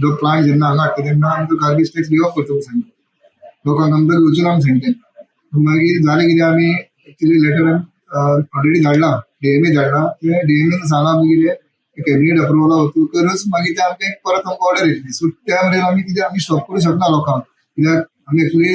जो प्लांट जेन्ना हांगा हाडटा तेन्ना आमकां गार्बेज टॅक्स लिव ऑफ करता म्हणून सांगता. लोकांक आमकां घेवचो ना म्हणून सांगता. मागीर जालें कितें, आमी एक्चुअली लेटर ऑलरेडी धाडला, डीएमए धाडला. ते डीएमएन सांगला आमी कितें कॅबिनेट अप्रुवला वतकच मागीर ते आमकां परत आमकां ऑर्डर येतली. सो त्या मेरेन आमी कितें आमी स्टॉप करूं शकना लोकांक, कित्याक आमी एक्चुअली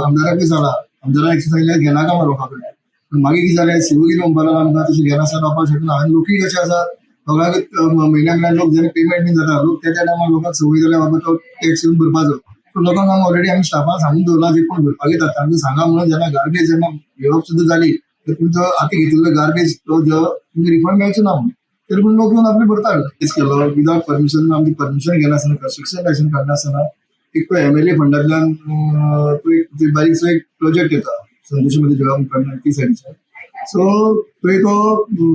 आमदाराकूय सांगला, आमदारान एक्चुअली सांगलें घेनाका म्हणून लोकां कडेन. पूण मागीर कितें जालें, सीओ कितें म्हणपाक लागलो आमकां तशें घेनासतना रावपाक शकना. आनी लोकूय कशें आसा, लोकांक म्हयन्या म्हयन्याक लोक जेन्ना पेमेंट बीन जाता, लोक त्या त्या टायमार लोकांक संवय जाल्या बाबा तो टॅक्स येवन भरपाचो. सो लोकांक आमी ऑलरेडी आमी स्टाफान सांगून दवरला, जे कोण भरपाक येतात तांकां सांगा म्हणून जेन्ना गार्बेज जेन्ना घेवप सुद्दां जाली तर तुमचो आतां घेतिल्लो गार्बेज तो जो तुमकां रिफंड मेळचो ना म्हणून, तरी पूण लोक येवन आपले भरतात. तेच केलो विदाउट परमिशन, आमची परमिशन घेनासतना, कन्स्ट्रक्शन लायसन्स काडनासतना एक तो एमएलए फंडांतल्यान तो एक बारीकसो एक प्रोजेक्ट येता संतोषी जळगांव कडल्यान ती सायडीच्यान. सो थंय तो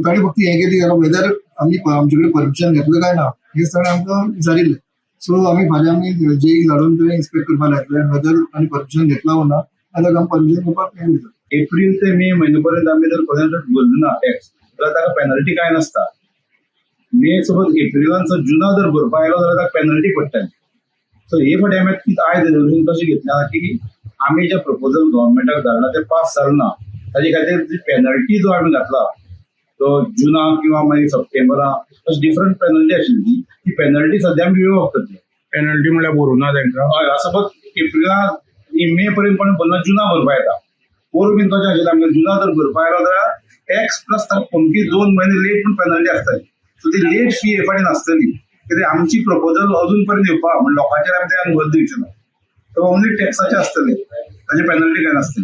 ताणें फक्त हें कितें केलां, वेदर आमी आमचे कडेन परमिशन घेतलें काय ना हें ताणें आमकां विचारिल्लें. सो आमी फाल्यां आमी जेईक धाडून थंय इन्स्पेक्ट करपाक लायतले, वेदर ताणें परमिशन घेतलां वो ना, जाल्यार आमी परमिशन घेवपाक हें करतले. एप्रील ते मे म्हयने पर्यंत आमी जर कोणाक भरलो ना टॅक्स जाल्यार ताका पेनल्टी कांय नासता. मे सपोज एप्रिलान जुना जर भरपाक आयलो जाल्यार ताका पेनल्टी पडटली. सो हे फावटी आमी आयज रेजोल्युशन कशें घेतलें की आमी जे प्रपोजल गव्हर्मेंटाक धाडला ते पास जालें ना, ताजे खातीर जी पेनल्टी जो आमी घातला तो जुना किंवा मागीर सप्टेंबराक अशी डिफरंट पेनल्टी आशिल्ली, ती पेनल्टी सद्या आमी वेव ऑफ करतले. पेनल्टी म्हणल्यार भरूं ना तांकां? हय, सपोज एप्रिलाक मे पर्यंत कोणी भरना, जुना भरपा येता. पोरूं बीन तशें आशिल्लें आमगें, जुना जर भरपा आयलो जाल्यार टॅक्स प्लस ताका अमकी 2 म्हयने लेट पूण पेनल्टी आसतली. सो ती लेट फी हे फाटीं नासतली, कित्याक आमची प्रपोजल अजून पर्यंत येवपा म्हण लोकांचेर आमी ते भर दिवचे ना. तो ओनली टॅक्साचे आसतले, ताची पेनल्टी काय नासतली.